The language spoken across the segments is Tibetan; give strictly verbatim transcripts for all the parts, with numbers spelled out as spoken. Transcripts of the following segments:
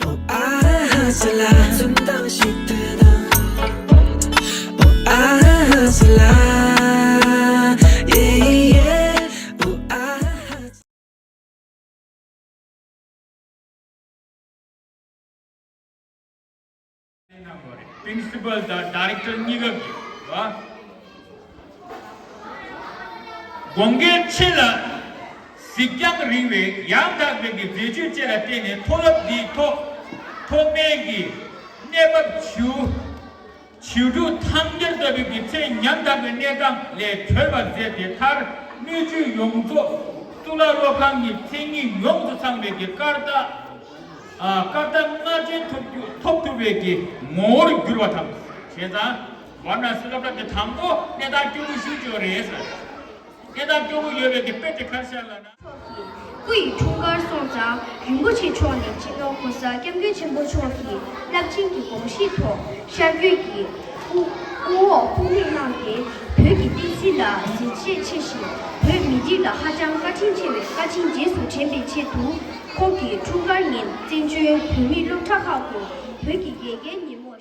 ཨོ་ཨ་ཧ་ཧ་ས་ལ། ཚུན་དང་ཤི་དུ་དང་། ཨོ་ཨ་ཧ་ཧ་ས་ལ། ཡེ་ཡེ། ཨོ་ཨ་ཧ་ཧ། Principal དང་Director གཉིས་ཀ་གིས་བ། དགོངས་འགལ་ཆེ་ལ་གཟིགས་རྒྱང་རིང་བའི་ཡང་དག་པའི་གི་མཛད་སྤྱོད་བཅས་ལ་བརྟེན་ནས་མཐོ་སློབ་འདིའི་ཐོག་ཐོག་མའི་གི་གནས་བབ་བྱིའུ་བྱིའུ་ཕྲུག་ཐང་རྒྱལ་ལྟ་བུའི་གི་ཚེ་ཉམས་དག་པའི་གནས་སྟངས་ལས་གྲོལ་བར་མཛད་དེ། མཐར་སྣོད་བཅུད་ཡོངས་རྫོགས་གཙུག་ལག་སློབ་ཁང་གི་མཚན་ཉིད་ཡོངས་སུ་ཚང་བའི་གི་སྐར་རྟགས། ཨ། སྐར་རྟགས་ལྔ་ཅན་ཐོབ་རྒྱུ་ཐོབ་ཐུབ་པའི་གི་ངོ་བོར་འགྱུར་བ་དང་། བྱས་ཙང་ཝཱ་ར་ཎ་སི་སློབ་གྲྭ་དེ་དང་པོ་གནས་སྟངས་སྐྱོ་པོ་ཞིག་ཡོད་རེད་ཟེར། གནས་སྟངས་སྐྱོ་པོ་ཡོད་པའི་གི་དཔེ་དེ་ག་རེ་ཤར་ལབ་ན། མཆོག་གི་སྐུ་ཡི་འཁྲུངས་སྐར་སོང་ཙང་རིན་པོ་ཆེ་མཆོག་ནས་སྤྱི་ནོར་༸གོང་ས་༸སྐྱབས་མགོན་ཆེན་པོ་མཆོག་གི་རླབས་ཆེན་གྱི་དགོངས་གཞི་ཐོག་ཤར་བསྐྱོད་ཀྱིས་སྐུ་སྐུ་འོག་དཔུང་འདེགས་གནང་སྟེ། བོད་ཀྱི་བསྟན་སྲིད་ལ་གཟི་བརྗིད་ཆེ་ཞིང་བོད་མི་རིགས་ལ་ཧ་ཅང་བཀའ་དྲིན་ཆེ་བའི་བཀའ་དྲིན་རྗེས་སུ་དྲན་པའི་ཆེད་དུ། ཁོང་གི་འཁྲུངས་སྐར་ཉིན་བཙན་བྱོལ་བོད་མིའི་སློབ་གྲྭ་ཁག་ཏུ་བོད་ཀྱི་ཡ་གྱལ་ཉིན་མོ།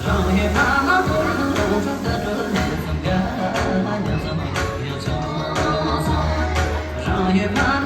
རང་ཡུལ་ཕ་མ་བོར་འགྲོ་ད་འགྲོ་ནས་བཟང་ག་ཉམས་སམ་ཡང་ཆོག་སོང་། རང་ཡུལ་ཕ་མ་